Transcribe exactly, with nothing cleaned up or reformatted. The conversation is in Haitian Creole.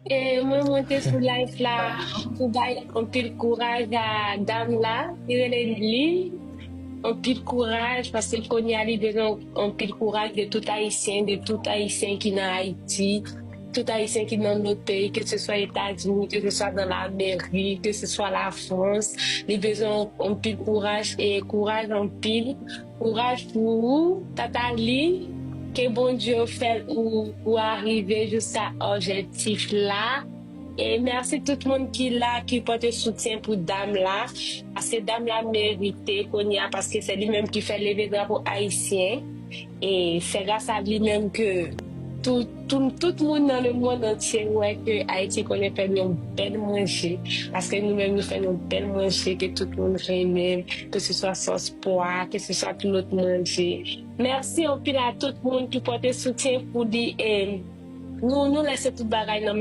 E mwen monte sou live la pou bay anpil kouraj a dam la, li rele Lynn. Anpil kouraj, paske kounye a li bezwen anpil kouraj de tout Ayisyen, de tout Ayisyen ki nan Ayiti, tout Ayisyen ki nan lòt peyi, ke se swa Etazini, ke se swa nan Lamerik, ke se swa Lafrans. Li bezwen anpil kouraj e kouraj anpil. Kouraj pou ou, Tata Lynn. Ke Bondye fè ou, ou arive jiska objektif la. E mèsi tout moun ki la, ki pote soutyen pou dam la. Paske dam la merite kounye a, paske se li menm ki fè leve drapo ayisyen. E se gras a li menm ke tout, tout, tout moun nan le mond antye wè ke Ayiti konnen fè yon bèl manje. Paske nou menm nou fè yon bèl manje ke tout moun renmen, ke se swa sòs pwa, ke se swa tout lòt manje. Mèsi anpil a tout moun ki pote soutyen pou li. E nou, nou lese tout bagay nan men